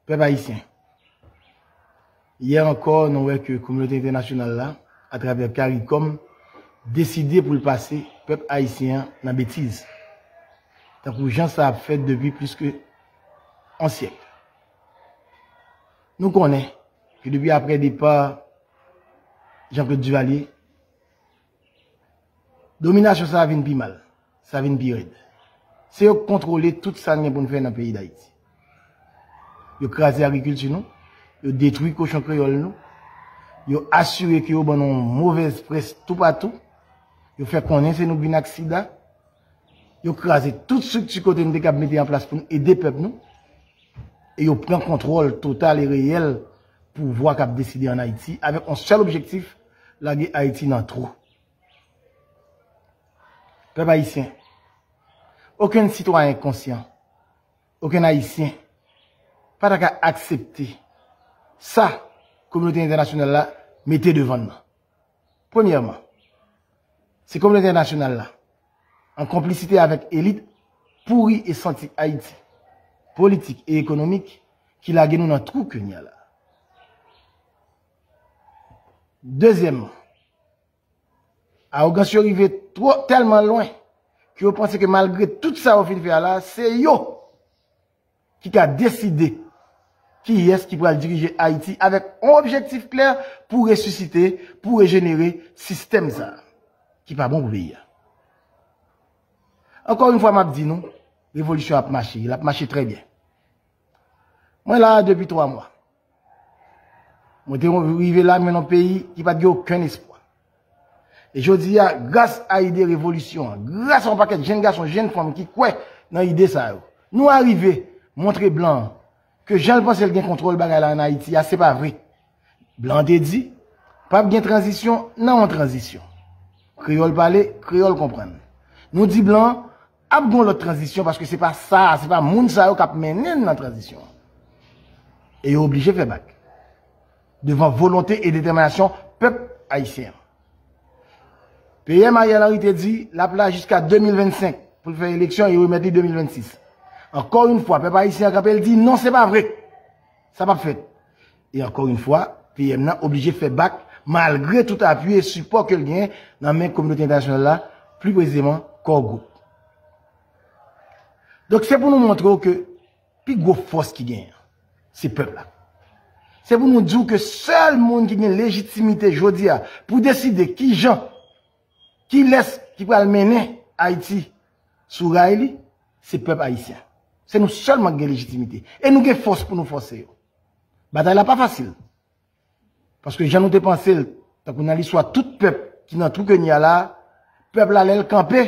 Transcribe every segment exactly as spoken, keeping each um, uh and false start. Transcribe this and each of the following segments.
Pèp ayisyen, yè ankò, nou wè ke kominote entènasyonal la, atravè CARICOM, deside pou l pase pèp ayisyen an nan betiz, tankou jan sa ap fèt depi plis ke yon syèk. Nou konnen ke depi aprè depa Jean-Claude Duvalier, dominasyon sa a vin pi mal, sa vin pi rèd. Se yo k kontwole tout sa n gen pou n fè nan peyi Dayiti. Yo kraze agrikilti nou, yo detwi kochon kreyòl nou, yo asire ke yo ban nou yon movèz près toupatou, yo fè konnen se nou k vin ak sida, yo kraze tout estrikti kote n te kab mete an plas pou n ede pèp nou, e yo pran kontwòl total e reyèl pouvwa k ap deside ann Ayiti avèk yon sèl objektif, lage Ayiti nan twou. Pèp ayisyen, okenn sitwayen konsyan, okenn ayisyen pa ta ka aksepte sa kominote entènasyonal la mete devan n nan. Premyèman, se kominote entènasyonal la, an konplisite avèk elit pouri e santi Ayiti, politik e ekonomik, ki lage nou nan twou ke n ye a la. Dezyèmman, awogans yo rive twò, tèlman lwen ke yo panse ke malgre tout sa yo fin fè a la, se yo ki ka deside kiyès ki pral dirije Ayiti avèk yon objektif klè pou resisite, pou rejenere sistèm sa a ki pa bon pou peyi a. Ankò yon fwa, m ap di nou, revolisyon ap mache, l ap mache trè byen. Mwen la a depi twa mwa. Mwen te rive la, mwen nan peyi ki pa t gen okenn espwa. E jodi a, gras a ide revolisyon an, gras a yon pakèt jenn gason, jenn fanm ki kwè nan ide sa yo, nou arive montre blan an ke jan l panse l gen kontwòl bagay la ann Ayiti a, se pa vre. Blan an te di, p ap gen tranzisyon nan yon tranzisyon. Kreyòl pale, kreyòl konprann. Nou di blan an, ap gen yon lòt tranzisyon, paske se pa sa, se pa moun sa yo k ap mennen n nan tranzisyon an. E yo oblije fè bak devan volonte e detèminasyon pèp ayisyen an. P M Ariel Henry te di l ap la jiska de mil vennsenk pou l fè eleksyon e remèt li de mil vennsis. Ankò yon fwa, pèp ayisyen an kanpe, l di non, se pa vre. Sa p ap fèt. E ankò yon fwa, P M nan oblije fè bak malgre tout apui e sipò ke l genyen nan men kominote entènasyonal la, pli presizeman Core Group. Donk, se pou nou montre w ke pi gwo fòs ki genyen, se pèp la. Se pou nou di w ke sèl moun ki gen lejitimite jodi a pou deside kijan, kilès ki pral mennen Ayiti sou ray li, se pèp ayisyen. Se nou sèlman ki gen lejitimite. E nou gen fòs pou nou fòse yo. Batay la pa fasil. Paske jan nou te panse l, tankou nan listwa tout pèp ki nan twou ke n ye a la, pèp la, lè l kanpe,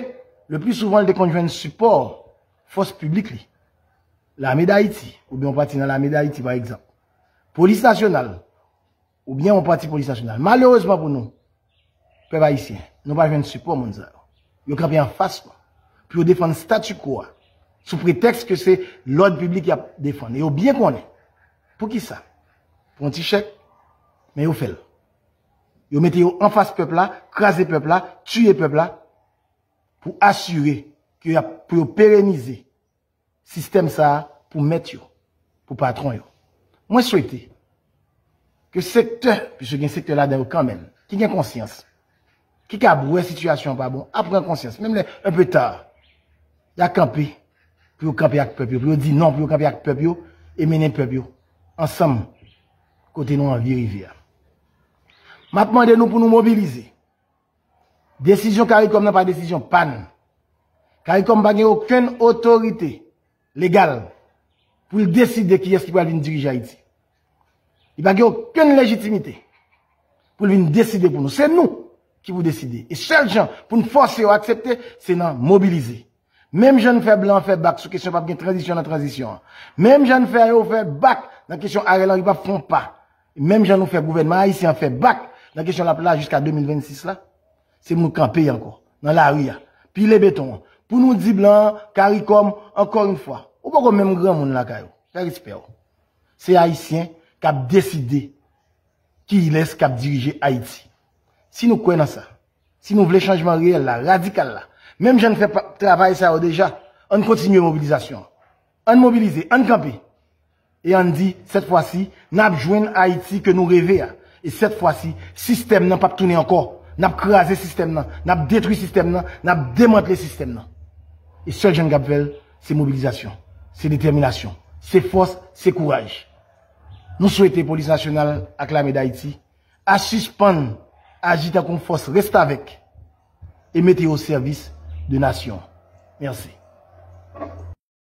le pli souvan, l te konn jwenn sipò fòs piblik li. Lame Dayiti, oubyen yon pati nan Lame Dayiti, pa egzanp. Polis nasyonal, oubyen yon pati polis nasyonal. Malerezman pou nou, pèp ayisyen, nou pa jwenn sipò moun sa yo. Yo kanpe anfas nou pou yo defann statu quo a, sou pretèks ke se lòd piblik y ap defann. E yo byen konnen. Poukisa? Pou yon ti chèk, men yo fè l. Yo mete yo anfas pèp la, kraze pèp la, tiye pèp la, pou asire ke y ap, pou yo perenize sistèm sa a pou mèt yo, pou patwon yo. Mwen swete ke sektè, piske gen sektè ladan yo kanmenm, ki gen konsyans, ki kab wè sitiyasyon an pa bon, ap pran konsyans, menm lè un peu tard, y a kanpe, pou yo kanpe ak pèp yo, pou yo di non, pou yo kanpe ak pèp yo, e mennen pèp yo ansanm kote nou anvi rive a. M ap mande nou pou nou mobilize. Desizyon CARICOM nan pa desizyon pa n. CARICOM pa gen okenn otorite legal pou l deside kiyès ki pral vin dirije Ayiti. Li pa gen okenn lejitimite pou l vin deside pou nou. Se nou ki pou deside. E sèl jan pou n fòse yo aksepte, se nan mobilize. Menm jan n fè blan an fè bak sou kesyon p ap gen tranzisyon nan tranzisyon an. Menm jan n fè yo fè bak nan kesyon Ariel Henry p ap fè yon pa. Menm jan nou fè gouvènman ayisyen an fè bak nan kesyon l ap la jiska de mil vennsis la, se pou nou kanpe ankò nan lari a, pile beton an, pou nou di blan an, CARICOM, ankò yon fwa, ou poko menm granmoun lakay ou, fè respè w. Se Ayisyen k ap deside kilès k ap dirije Ayiti. Si nou kwè nan sa, si nou vle chanjman reyèl la, radikal la, menm jan n fè pa, travay sa yo deja, ann kontinye mobilizasyon an. Ann mobilize, ann kanpe. E ann di, sèt fwa si, n ap jwenn Ayiti ke nou reve a. E sèt fwa si, sistèm nan p ap tounen ankò. N ap kraze sistèm nan, n ap detwi sistèm nan, n ap demantle sistèm nan. E sèl jan n kab fè l, se mobilizasyon, se detèminasyon, se fòs, se kouraj. Nou swete Polis Nasyonal ak Lame Dayiti a sispann aji tankou yon fòs restavèk e mete yo o sèvis de nasyon. Mèsi.